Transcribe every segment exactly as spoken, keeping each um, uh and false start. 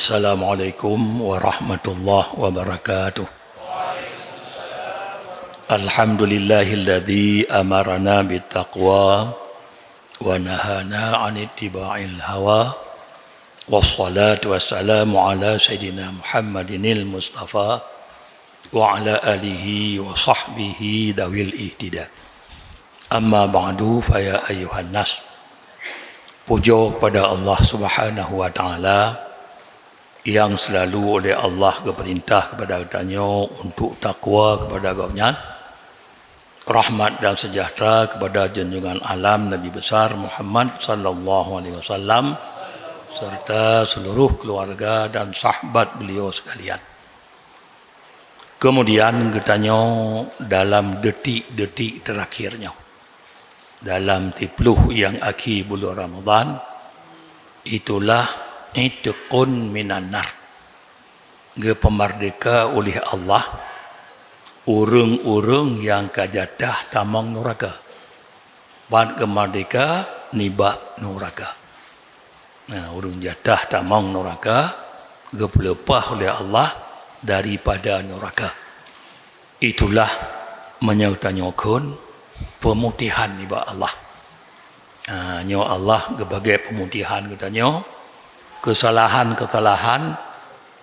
Assalamualaikum warahmatullahi wabarakatuh. Alhamdulillahilladzi amarana bittaqwa wa nahana 'an ittiba'il hawa. Wassalatu wassalamu ala sayyidina Muhammadinil Mustafa wa ala alihi wa sahbihi dawil ihtida. Amma ba'du, fa ya ayyuhan nas. Pujoe kepada Allah Subhanahu wa Ta'ala nyang selalu oleh Allah geupeurintah kepada geutanyoe untuk takwa kepada Gobnyan. Rahmat dan sejahtera kepada junjungan alam Nabi besar Muhammad sallallahu alaihi wasallam serta seluruh keluarga dan sahabat beliau sekalian. Kemudian geutanyoe dalam detik-detik terakhir nyoe, dalam siploh nyang akhé buleuen Ramadhan, itulah itqun minan nar, geupeumeurdeka ulih Allah ureuëng-ureuëng nyang ka jatah tamong nuraka. Ban geumeurdeka nibak nuraka. Nah, ureuëng jatah tamong nuraka geupeuleupah uleh Allah daripada nuraka. Itulah meunyoe tanyoe kheun peumutihan nibak Allah. Nah, nyoe Allah geubagée peumutihan geutanyoe, keusalahan-keusalahan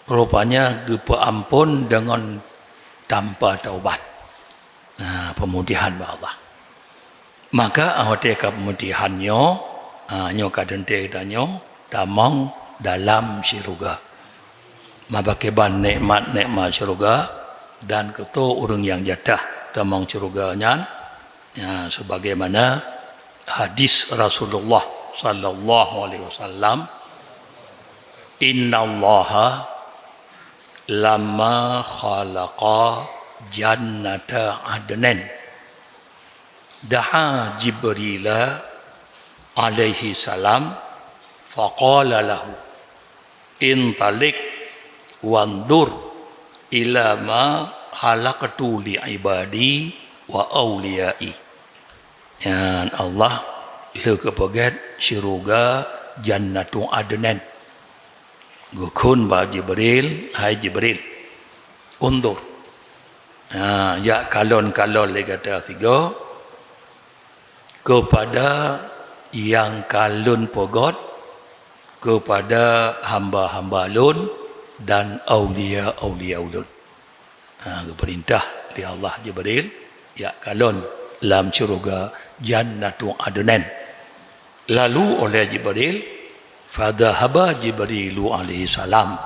rupanya geupeuamphon deungon tanpa taubat. Nah, peumutihan bak Allah. Maka watée ka peumutihan nyoe, ha, nyoe ka teuntée tanyoe tamong dalam syeuruga. Mabakée ban nikmat-nikmat syeuruga dan keu ureuëng nyang jatah tamong syeuruga nyan, ya, sebagaimana hadis Rasulullah sallallahu alaihi wasallam, "Innallaha lamma khalaqa jannata adnin." Da'a Jibrila alaihi salam faqala lahu, "Intaliq wanzur ila ma khalaqtu li ibadi wa auliyai." Nyan Allah lheueh geupeugét syeuruga Jannatu Adnin. Geukheun bak Jibril, "Hai Jibril, unzur." Ha, jak kalon-kalon lé gata sigoe keupada nyang ka Lôn peugét keupada hamba-hamba Lôn dan aulia-aulia Ulôn. Ha, geupeurintah lé Allah Jibril jak kalon lam syeuruga Jannatu Adnin. Lalu oleh Jibril, fadzahaba Jibrilu alaihi salam.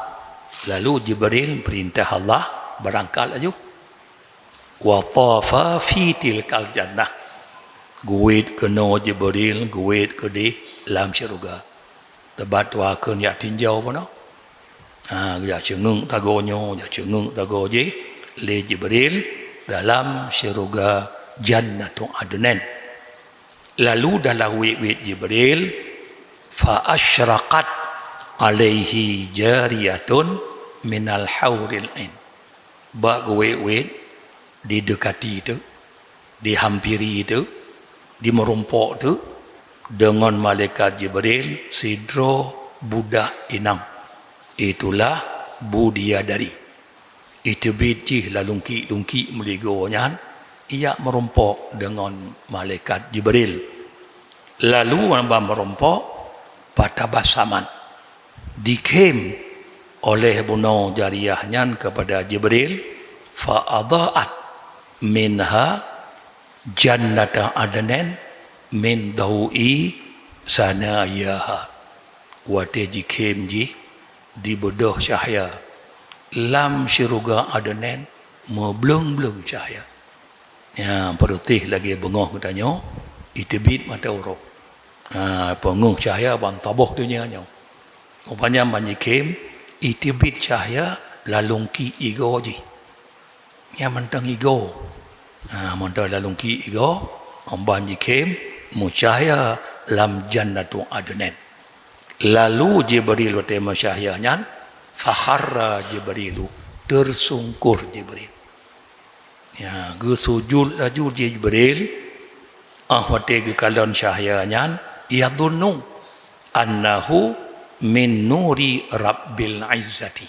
Lalu Jibril peurintah Allah beurangkat laju. Wa tafa fi tilkal jannah. Geuwét keunoe Jibril, geuwét keudeh lam syeuruga. Teubat dua kheun jak tinjau bunoe. Ha, jak ceungeuk tagoe nyoe, jak ceungeuk tagoe jih lé Jibril dalam syeuruga Jannatu Adnin. Lalu dalam wét-wét Jibril, fa asyraqat alaihi jariyatun minal hauril ain. Bak geuwét-wét didekati teuk, dihampiri teuk, dimeurumpok teuk deungon malaikat Jibril sidroe budak inong. Itulah bidadari. Iteubiet jih lam lungkiek-lungkiek meuligoe nyan, ijak meurumpok deungon malaikat Jibril. Lalu ban meurumpok, fatabassamat, dikhém oleh bunoe jariyah nyan keupada Jibril, fa adha'at minha jannata adnin min dhau'i sanayaha. Watée jikhém jih, dibeudôh cahya. Lam syeuruga Adnin meubleueng-bleueng cahya. Nyan, peureutih lagée beungoh geutanyoe, iteubiet mata uroe. Ha, peungeuh cahya ban saboh donya nyoe. Rupanya ban jikhém, iteubiet cahya lam lungkiek igoe jih. Nyan mantong igoe. Ha, mantong lam lungkiek igoe, ban jikhém meucahya lam Jannatu Adnin. Lalu Jibril watée meucahya nyan, fakharra Jibrilu, teusungkor Jibril. Ya, geusujut laju Jibril, ah, watée geukalon cahya nyan, yadhunnu annahu min nuri Rabbil Izzati.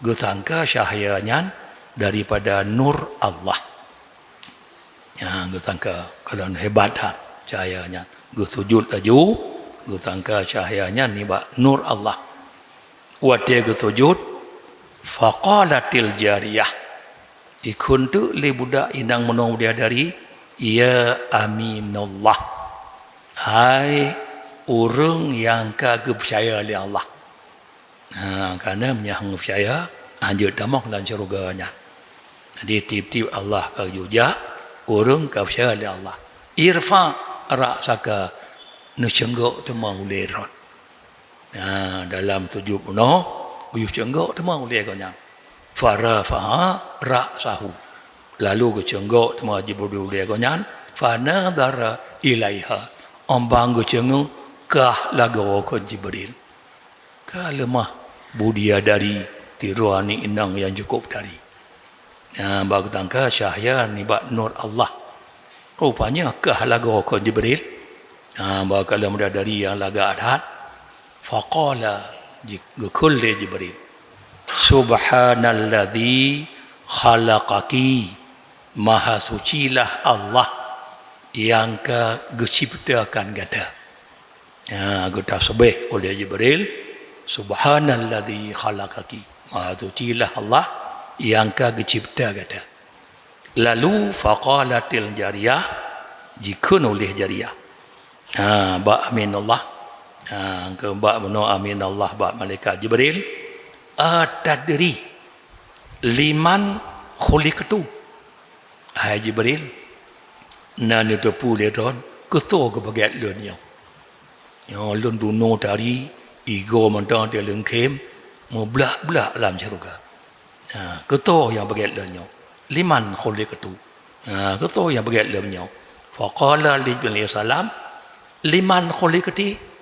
Geusangka cahya nyan daripada nur Allah. Ya, geusangka kalon hebat that cahya nyan. Geusujut laju, geusangka cahya nyan nibak nur Allah. Watée geusujut, faqalatil jariyah, ikheun teuk lé budak inong meunoe bidadari, "Ya aminallah, hai ureuëng nyang ka geupeucaya lé Allah." Ha, karena meunyoe hana peucaya, hanjeuet tamong lam syeuruga nyan. Jadi, tieb-tieb Allah ka geujak, ureuëng ka peucaya lé Allah. "Irfa' ra'saka," neuceunggok teuma ulée droe. Ha, dalam sujut bunoe, geuyue ceunggok teuma ulée gobnyan. Farafa'a ra'sahu. Lalu geuceunggok teuma Jibril ulée gobnyan, fanadhara ilaiha. Óh ban geuceungeuk kah lagoe kon Jibril. Ka leumah bidadari tiroe aneuëk inong nyang cukôp tari. Nyan bak geutangka cahya nibak nur Allah. Rupanya kah lagoe kon Jibril. Nyan bak kalon bidadari nyang lagak that. Faqala, ji-, geukheun lé Jibril, "Subhanalladzi khalaqaki." Maha sucilah Allah nyang ka geuciptakan gata. Ha, geutasbih oleh Jibril, "Subhanalladzi khalaqaki." Maha sucilah Allah nyang ka geucipta gata. Lalu faqalatil jariyah, jikheun oleh jariyah. Ha, bak aminallah. Ha, keu bak bunoe aminallah bak malaikat Jibril. "Atadri liman khuliqtu?" Hai Jibril, na neuteupeue lé droen keu soe geupeugét lôn nyoe? Nyoe lôn dunoe tari, igoe mantong di leungkhem, meublah-blah lam syeuruga. Ha, keu soe nyang peugét lôn nyoe? Liman khuliqtu? Ha, keu soe nyang peugét lôn nyoe? Faqala li Jibril alaihissalam, "Liman khuliqti?"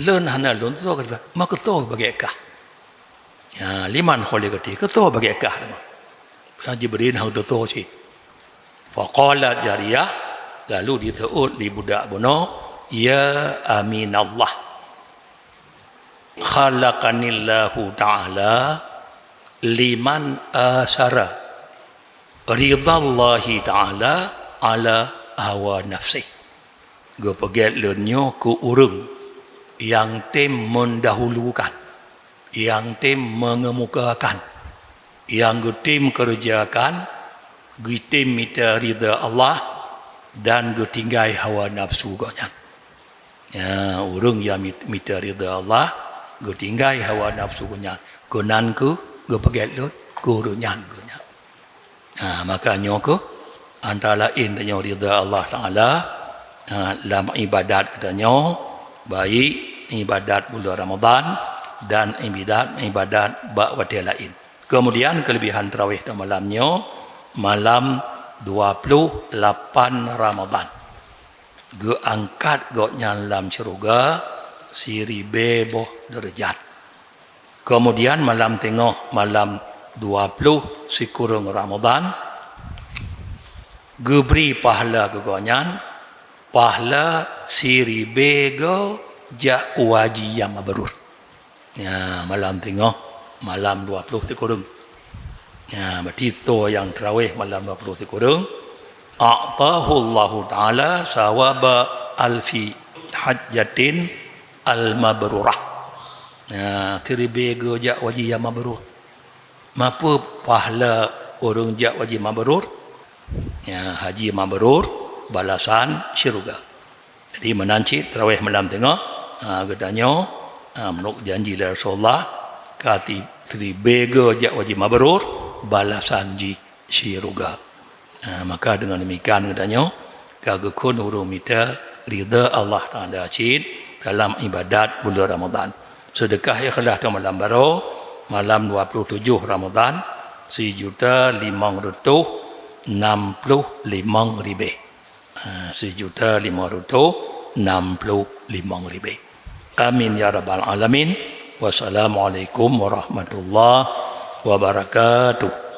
Lôn hana lôn tutoe, ma keu soe geupeugét kah? Ha, "Liman khuliqti?" Keu soe geupeugét kah teuma? Jibril hana tutoe cit. Faqalat jariyah, lalu diseuôt lé budak bunoe, "Ya aminallah, khalaqanillahu ta'ala liman asara ridallahi ta'ala ala hawa nafsih." Geupeugét lôn nyoe keu ureuëng nyang tem meundahulukan, nyang tem meungeumukakan, nyang geutem keureujakan, geutem mita ridha Allah dan geutinggai hawa nafsu gobnyan. Ya, ureuëng nyang mit-, mita ridha Allah, geutinggai hawa nafsu gobnyan, keunan kheueh geupeugét lôn keu ureuëng nyan gobnyan. Ha, maka nyoe kheueh antara laén tanyoe ridha Allah Taala, ha, lam ibadat geutanyoe, baik ibadat buleuen Ramadhan dan ibadat, ibadat bak watée laén. Keumudian keuleubihan tarawih teuma malam nyoe, malam dua ploh lapan Ramadhan. Geuangkat gobnyan lam syeuruga siribée boh deurajat. Keumudian malam teungoh, malam dua ploh sikureueng Ramadhan, geubri pahala keu gobnyan, pahala siribée goe jak u haji nyang mabrur. Ya, malam teungoh, malam dua ploh sikureueng. Ya, berarti toh nyang tarawih malam dua ploh sikureueng, a'tahullahu ta'ala sawaba alfi hajjatin al-mabrurah. Ya, siribée goe jak u haji nyang mabrur. Mapeue pahala ureuëng jak u haji mabrur? Ya, haji mabrur, balasan syeuruga. Jadi, meunan cit tarawih malam teungoh, ha, geutanyoe, ha, meunurot janji lé Rasulullah, ka si-, siribée goe jak u haji mabrur, balasan jih syeuruga. Ha, maka deungon demikian geutanyoe ka geukheun ureuëng mita ridha Allah Taala cit dalam ibadat buleuen Ramadhan. Seudeukah ikhlaih teuma malam baroe, malam dua ploh tujoh Ramadhan, sijuta limong reutôh nam ploh limong ribée. Ha, sijuta limong reutôh nam ploh limong ribée. Amin ya rabbal alamin. Wassalamualaikum warahmatullahi wabarakatuh.